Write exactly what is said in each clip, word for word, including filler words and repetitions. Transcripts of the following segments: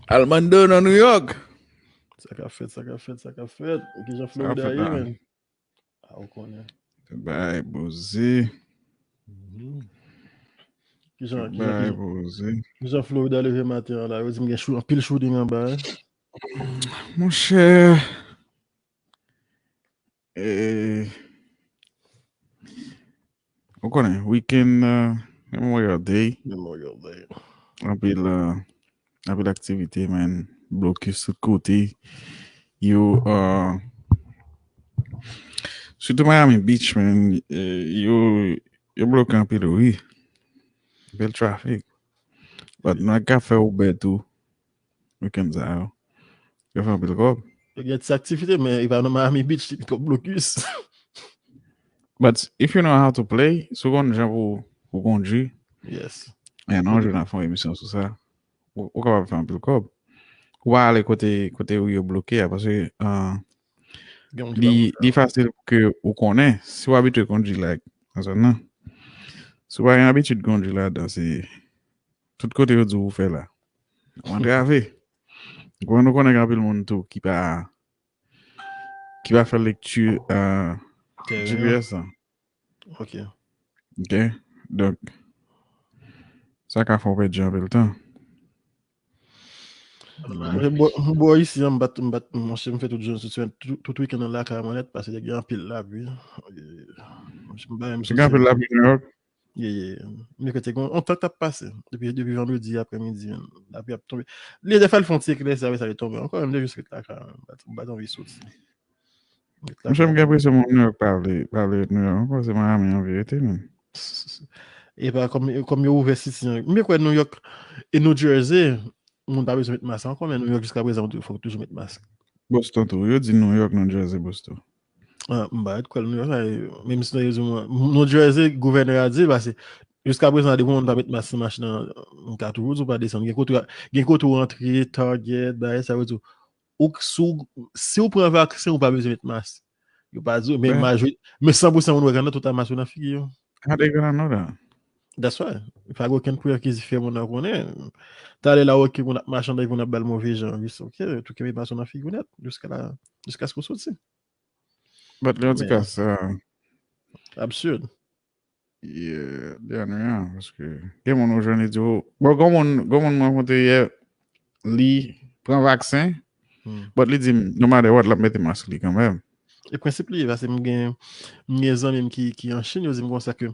Almando nan New York. Sa k ap fèt, sa k ap fèt, sa k ap fèt. Kijan Florida ye, men? A, ou konnen. Bay boze. Kijan, kijan, kijan Florida leve maten an la? Yo di m gen anpil shooting anba. Monchè, E, ou konnen, weekend, uh, Memorial Day. Memorial Day. Anpil, uh, anpil aktivite, man. Blokis tout kote. Yo, uh, sitou Miami Beach, man. E, yo, yo bloke anpil, wi. Anpil trafik. But nou ka fè Uber tou. Weekend sa yo. Yo fè anpil kòb. Yo gen ti aktivite, men e pa nan Miami Beach li twòp blokis. But if you know how to play, si w konn jan pou, pou kondwi, yes. E non, jodi a fè yon emisyon sou sa. Ou, ou kapab fè anpil kòb. Ou pa ale kote, kote ou yo bloke a, paske uh, li, li fasil pou ke ou konnen. Si w abitye kondwi, like, nan zòn nan. Si w pa gen abitid kondwi ladan, se tout kote yo di w fè la. W antrave. Bon, nou konnen gen anpil moun tou ki pa ki pa fè lekti uh, G P S lan. Ok. Ok. Donk, sa ka fè w pèdi anpil tan. Mwen bò isi an, m bat, m bat, monchè, m fè tout jounen, tout, tout, tout weekend nan lakay mwen nèt, paske te gen anpil lapli. Gen anpil lapli New York? Ye, ye. Mèkredi, gen yon tan k t ap pase. Depi, depi vandredi aprèmidi, lapli ap tonbe. Li, dèfwa, l fè yon ti eklèsi, apre sa, li tonbe ankò, m te jis ret lakay mwen, m pa t anvi soti. Monchè, m gen enpresyon moun New York pa vle, pa vle ret New York ankò, se Miami yo anvi rete, men. E pa kòm, kòm yo ouvè city an. M kwè New York e New Jersey, moun pa bezwen met mask ankò, men New York jiskaprezan, fòk ou toujou met mask. Boston tou, yo di New York, New Jersey, Boston. Ah, m pa ret kwè l New York la, menm si yo di mwen, New Jersey, gouvènè a di, paske jiskaprezan, depi moun pa met mask nan machin nan, m ka toujou di w pa desann. Gen kote, gen kote w antre, Target, bagay sa yo tou. Ou, si w, si w pran vaksen, ou pa bezwen met mask. Yo pa di w, men majori, men san pou san moun wè grann nan tout a mask yo nan figi yo. How they gonna know that? That's why. Pa gen okenn prèv ki fè moun nan konnen. Talè la, oke, moun ap mache andan, moun ap ba l move jan, jis, oke, tou kenbe mask ou nan figi w nèt, jiska la, jiskaske w soti. But li yon ti kas, uh, absurd. Yeah, dènye an, paske gen moun ou jwenn li di w, bon, gen moun, gen moun mwen rankontre yè, li pran vaksen, but li di m, no matter what, l ap mete mask li kanmenm. E prensip li ye, paske m gen, m gen zanmi m ki, ki an Chin, yo di m konsa ke,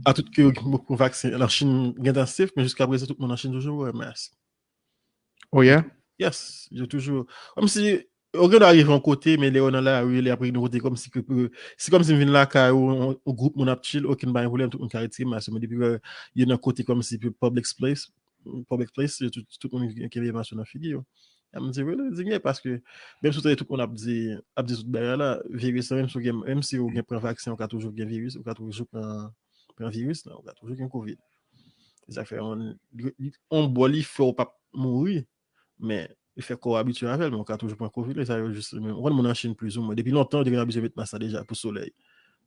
atout ke yo pran vaksen an Chin gentan safe, men jiskaprezan tout moun an Chin toujou wè mask. Oh yeah? Yes, yo toujou, kòmsi, yo gen dwa rive yon kote, men lè yo nan lari, lè y ap rive yon kote, kòmsi ke, se kòmsi m vin lakay ou, yon gwoup moun ap chill, okenn pa gen pwoblèm, tout moun ka retire mask yo, men depi yo nan kote kòmsi public place, public place, tout, tout moun kenbe mask yo nan figi yo. M di, really? Li di, yeah, paske menm si w tande tout moun ap di, ap di tout bagay la, viris la, menm si w gen, menm si w gen pran vaksen, ou ka toujou gen viris, ou ka toujou pran, pran viris la, ou ka toujou gen covid. Se sa k fè yon, yon bò li fè w p ap mouri, men li fè kò w abitye avè l, men w ka toujou pran covid la, sa yo jis, men w konn moun an Chin plizoumwen, depi lontan yo te gen abitye met mask la deja pou solèy.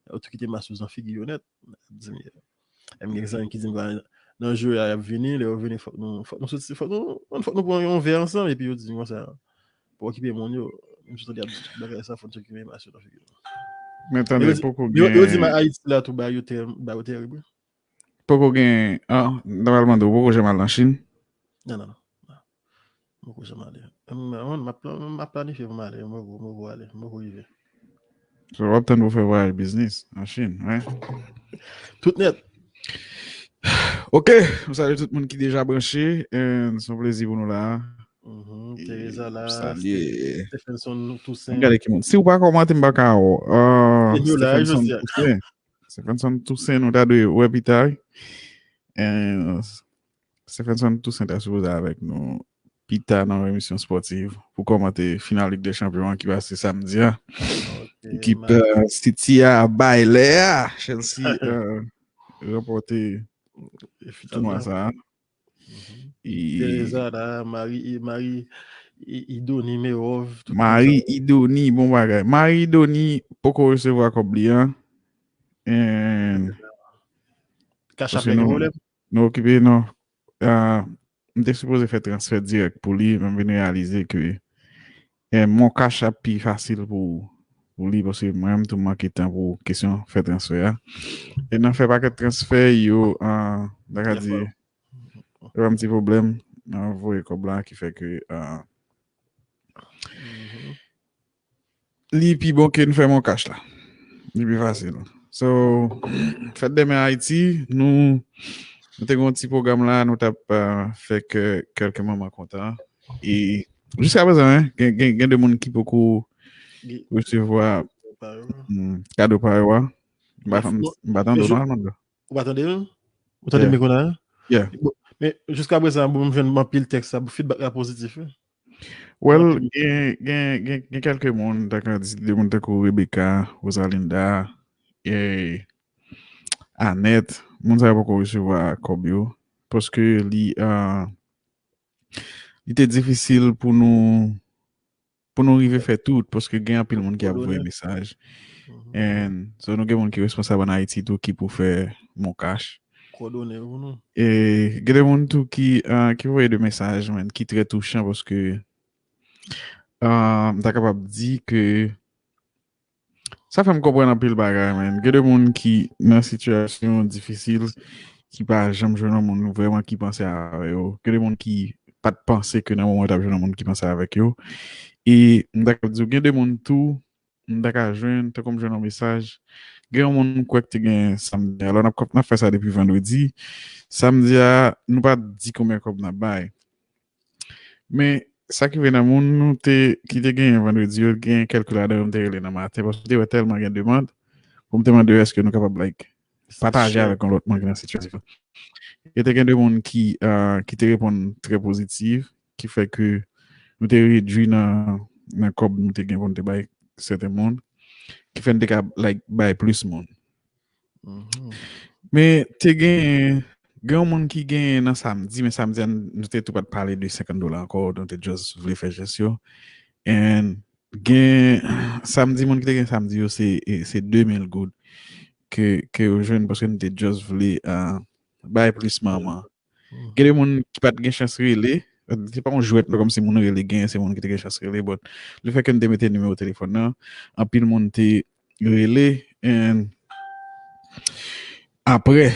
Yo tou kite mask yo nan figi yo nèt. Di m, yeah. M gen zanmi ki di m, nan jou a y ap vini, lè yo vini, fòk nou, fòk nou soti, fòk nou, fòk nou pran yon vè ansanm, epi yo di m konsa, pa okipe moun yo, menm si w tande y ap di tout bagay sa, fòk nou okipe mask yo nan figi nou. Men tande, poko gen. Yo di m Ayiti la tou, bagay yo tè, bagay yo tèrib, wi. Poko gen, ah, nòmalman, ou poko janm al nan Chin? Non, non, non. Mwen poko janm ale. Mwen, mwen, m ap, m ap planifye pou m ale. Mwen poko, mwen poko ale. Mwen poko rive. So, w ap tann pou fè vwayaj biznis an Chin, wi? Tout nèt. Ok, m salye tout moun ki deja branche. And se yon plezi pou nou la. Teresa la, Stephenson Toussaint. Gade ki moun. Si w pa kòmante, m pa ka wè w. Stephenson Toussaint. Stephenson Toussaint, nou ta dwe wè pita, wi. And Stephenson Toussaint ta sipoze avèk nou pita nan yon emisyon spòtiv pou kòmante final Lig dè Chanpyon an ki pase samdi a. Ekip City a bay lè a. Chelsea ranpòte tounwa sa a. Teresa la, Mari, Mari Idoni Merov. Mari Idoni, bon bagay. Mari Idoni poko resevwa kòb li an. And Cash App la gen pwoblèm. Nou okipe, non. Ah, m te sipoze fè transfè dirèk pou li, men m vin reyalize ke eh, MonCash ap pi fasil pou, pou li, paske mwen menm tou m manke tan pou kesyon fè transfè a. E nan fè pakèt transfè yo, ah, m ta ka di, yo ba m ti pwoblèm nan voye kòb la ki fè ke, ah, li pi bon ke n fè MonCash la. Li pi fasil. So, fèt dèmen Ayiti, nou, nou te gen yon ti pwogram la, nou t ap, ah, fè kè kèlke manman kontan. E jiska prezan, hein, gen, gen, gen de moun ki poko resevwa, hmm, kado pa yo a. M pa, m pa tande w nòmalman, bro. Ou pa tande menm? Ou tande m konn la? Yeah. Bon, men jiska prezan, bon, m jwenn anpil tèks la, feedback la pozitif, wi. Well, gen, gen, gen, gen kèlke moun, ta ka di, de moun tankou Rebecca, Rosalinda, e Annette, moun sa yo poko resevwa kòb yo, paske li, ah, li te difisil pou nou, pou nou rive fè tout, paske gen anpil moun ki ap voye mesaj. And so nou gen moun ki responsab ann Ayiti tou ki pou fè MonCash. Kòdone pou nou. E gen de moun tou ki, ah, ki voye de mesaj, man, ki trè touchan paske, ah, m ta kapab di ke sa fè m konprann anpil bagay, man. Gen de moun ki nan sitiyasyon difisil, ki pa janm jwenn yon moun vrèman ki panse avè yo. Gen de moun ki pa t panse ke nan moman yo t ap jwenn yon moun ki panse avèk yo. E m ta ka di w, gen de moun tou, m ta ka jwenn, tankou m jwenn yon mesaj. Gen yon moun m kwè ki te gen samdi. Alò, n ap, n ap fè sa depi vandredi. Samdi a, nou pa di konbyen kòb n ap bay. Men, sa ki vre nan moun nou te, ki te genyen vandredi yo, gen kèlke ladan yo m te rele nan maten, paske m te wè tèlman gen demann, pou m te mande yo èske nou kapab, like, pataje avèk yon lòt moun ki nan sitiyasyon. E te gen de moun ki, ah, ki te reponn trè pozitif, ki fè ke nou te redui nan, nan kòb nou te gen pou nou te bay sèten moun, ki fè n te ka, like, bay plis moun. Men te gen, gen yon moun ki gen nan samdi, men samdi a n-, nou te tou pa t pale de senkant dola ankò, nou te just vle fè jès yo. And gen, samdi, moun ki te gen samdi yo, se, e, se de mil goud ke, ke yo jwenn paske nou te just vle, ah, bay plis manman. Gen de moun ki pa t gen chans rele, se pa yon jwèt, non, kòmsi moun rele, gen, se moun ki te gen chans rele, but le fè ke n te mete nimewo telefòn nan, anpil moun te rele, and apre,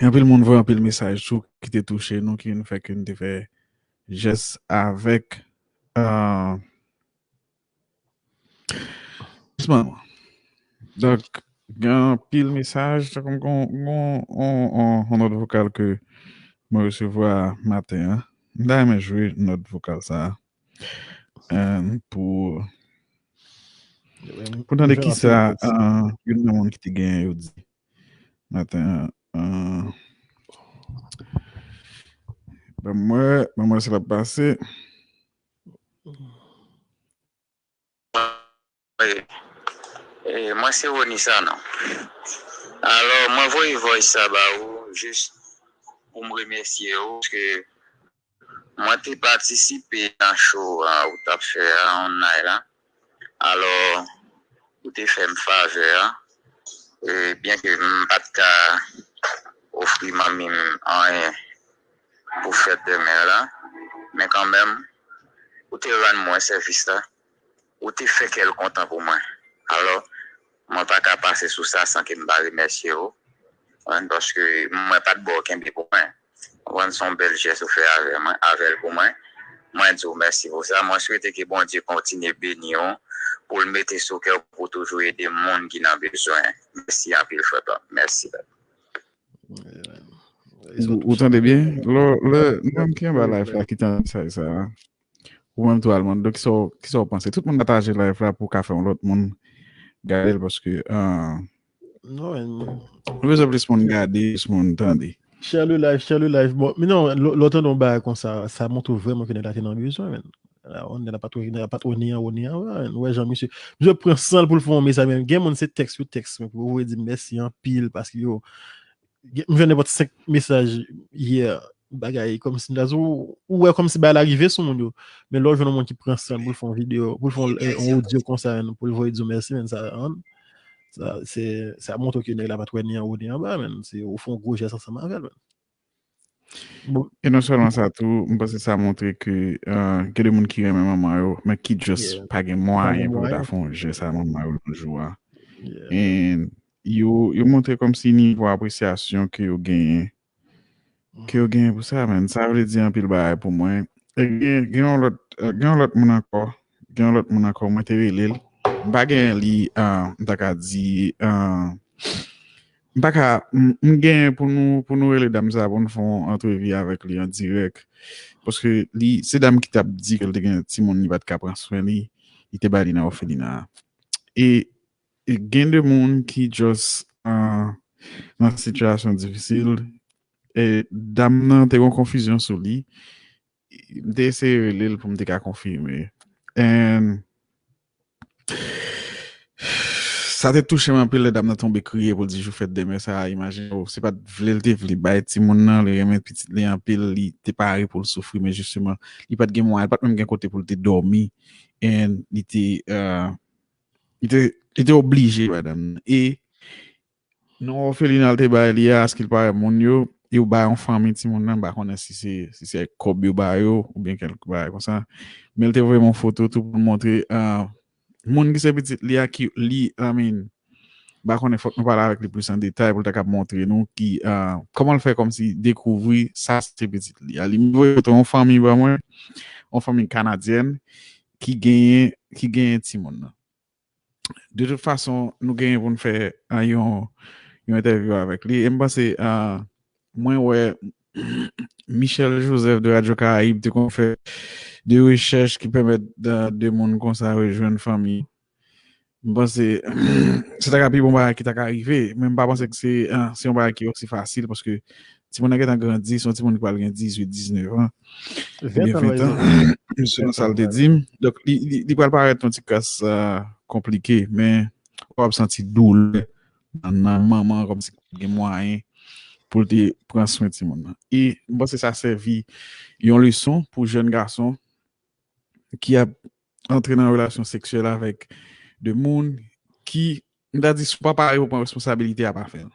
anpil moun voye anpil mesaj tou ki te touche nou, ki vin fè ke n te fè jès avèk, ah, Jisman. Donk, gen anpil mesaj, tankou m gon, gon, on, on, on nòt vokal ke mwen resevwa maten an. M ta renmen jwe nòt vokal sa a. Eh, pou, pou tande kisa, eh, youn nan moun ki te genyen yo di maten an. Eh, ban mwen, ban mwen si l ap pase. E, e, mwen se Rony Sanon. Alò, mwen voye voice sa ba ou jis pou m remèsye ou, paske mwen te patisipe nan show a ou t ap fè a online la. Alò, ou te fè m favè a. E, byen ke m pa t ka ofri manmi m anyen pou fèt dèmen la, men kanmenm, ou te rann mwen sèvis la. Ou te fè kè l kontan pou mwen. Alò, mwen pa ka pase sou sa san ke m pa remèsye ou. Konprann? Paske mwen pa t ba w kenbe pou mwen. Konprann? Se yon bèl jès ou fè avè mwen, avè l pou mwen. Mwen di w mèsi pou sa. Mwen swete ke Bondye kontinye beni w, pou l mete sou kè w pou w toujou ede moun ki nan bezwen. Mèsi anpil, frè pa m. Mèsi. Ou, ou tande byen? Lè, lè, lè moun ki anba live la ki tande mesaj sa a, ou menm tou, Almando, kisa w, kisa w panse? Tout moun pataje live la pou ka fè yon lòt moun gade l, paske, ah, nou bezwen plis moun gade, plis moun tande. Share le live, share le live. Bon, men non, lè, lè w tande yon bagay konsa, sa montre w vrèman ke nèg la te nan bezwen, men. La, on nèg la pa twò, nèg la pa twò ni anwo ni anba, men. Ou wè jan misye, misye pran san l pou l fè yon mesaj, men gen moun se tèks yo tèks, men pou yo voye di m mèsi anpil, paske yo, gen, m jwenn nenpòt senk mesaj yè, bagay, kòmsi m ta di w, ou wè kòmsi bagay la rive sou moun yo. Men lè w jwenn yon moun ki pran san l pou l fè yon videyo, pou l fè yon, eh, yon odyo konsa, men, pou l voye di w mèsi, men, sa, an, sa, se, sa montre ke nèg la pa t wè ni anwo ni anba, men. Se, ou fè yon gwo jès ansanm avè l, men. E non sèlman sa tou, m panse sa montre ke uh, gen de moun ki renmen manman yo, men ki just pa gen mwayen pou yo ta fè yon jès a manman yo yon jou a. And yo, yo montre kòmsi nivo apresyasyon ke yo genyen ke yo genyen pou sa, men sa vle di anpil bagay pou mwen. E gen, gen yon lòt, gen yon lòt moun ankò, gen yon lòt moun ankò, mwen te rele l. M pa gen li, uh, m ta ka di, uh, m pa ka, m genyen pou nou, pou nou rele dam sa pou nou fè yon antrevi avèk li an dirèk. Paske li, se dam ki t ap di ke l te gen timoun li pa t ka pran swen li, li te bay li nan òfelina. E, e gen de moun ki just uh, nan sitiyasyon difisil, e dam nan te gen konfizyon sou li. M te eseye rele l pou m te ka konfime. And sa te touche m anpil lè dam nan tonbe kriye pou l di jou fèt demen sa. Imajine w, se pa t vle l te vle bay timoun nan, li renmen pitit li anpil, li te pare pou l soufri, men jisteman, li pa t gen mwayen, li pa t menm gen kote pou l te dòmi. And li te, uh, li te, li te oblije bay dam nan. E nan òfelina l te bay li a, aske l pare moun yo, yo bay yon fanmi timoun nan, m pa konnen si se, si se kòb yo ba yo, oubyen kèlke bagay konsa. Men l te voye m yon foto tou pou l montre uh, moun ki se pitit li a, ki li, I mean, m pa konnen, fòk nou pale avèk li plis an detay pou l ta kab montre nou ki uh, kòman l fè kòmsi dekouvri sa se pitit li a. Li voye foto yon fanmi ba mwen, yon fanmi kanadyèn ki genyen, ki genyen timoun nan. De tout fason, nou genyen pou nou fè uh, yon, yon entèvyou avèk li. E m panse uh, mwen wè Michel Joseph de Radio Caraïbe te konn fè de rechèch ki pèmèt de moun konsa rejwenn fanmi. M panse se ta ka pi bon bagay ki ta ka rive, men m pa panse ke se uh, se yon bagay ki osi fasil paske timoun nan gentan grandi, se yon timoun ki pral gen dizuit, diznèf an. Ven an, selon sa l te di m. Donk, li, li, li pral parèt yon ti kras uh, konplike, men w ap santi doulè nan, nan manman an kòmsi gen mwayen pou l te pran swen timoun nan. E m panse sa sèvi yon leson pou jèn gason ki ap antre nan relasyon seksyèl avèk de moun ki, m ta di, si w pa pare pou pran responsabilite a, pa fè l.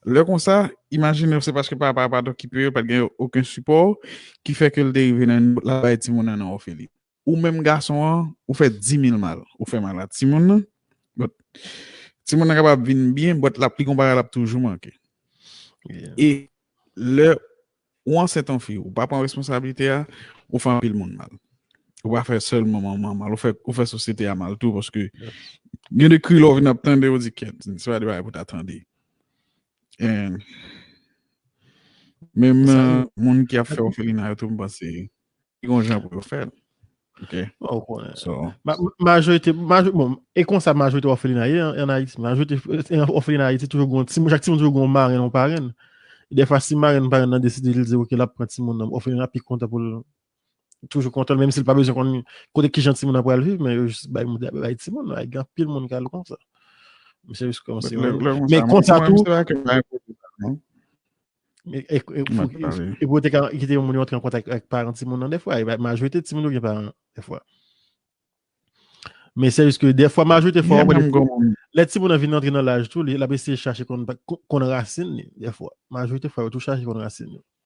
Lè konsa, imajine w se paske papa a pa t okipe yo, pa t gen okenn sipò, ki fè ke l te rive nan nivo l ap bay timoun nan nan òfelina. Ou menm gason an, ou fè dimil mal. Ou fè mal a timoun nan. But, timoun nan kapab vin byen, but l ap, li gon bagay l ap toujou manke. E lè ou ansent yon fi, ou pa pran responsablite a, ou fè anpil moun mal. Ou pa fè sèlman manman mal, ou fè, ou fè sosyete a mal tou, paske gen de kri lè w vin ap tande, ou di, kèt, se pa de bagay pou ta tande. And menm uh, moun ki ap fè òfelina yo tou, m panse li gon jan pou yo fè l. Ok. Bon, ou konnen. So, ma, majorite, major, bon, e konsa majorite òfelina ye an, an Ayiti. Majorite òfelina Ayiti toujou gon timoun, chak timoun toujou gon marenn ou parenn. Defwa si marenn parenn nan deside li di ok l ap pran timoun nan òfelina, pi kontan pou l toujou kontan, menm si l pa bezwen konn kote kijan timoun nan pral viv, men yo jis bay, bay timoun nan. Gen anpil moun k al konsa. Misye jis kòmanse. Men konsa tou, e pou yo te ka kite yon moun yo antre an kontak ak paran timoun nan defwa, majorite timoun yo gen paran defwa. Men se jis ke defwa, majorite fwa, lè timoun nan vin antre nan laj tou, li ap eseye chache konn, konn rasin li, defwa. Majorite fwa, yo tou chache konn rasin yo.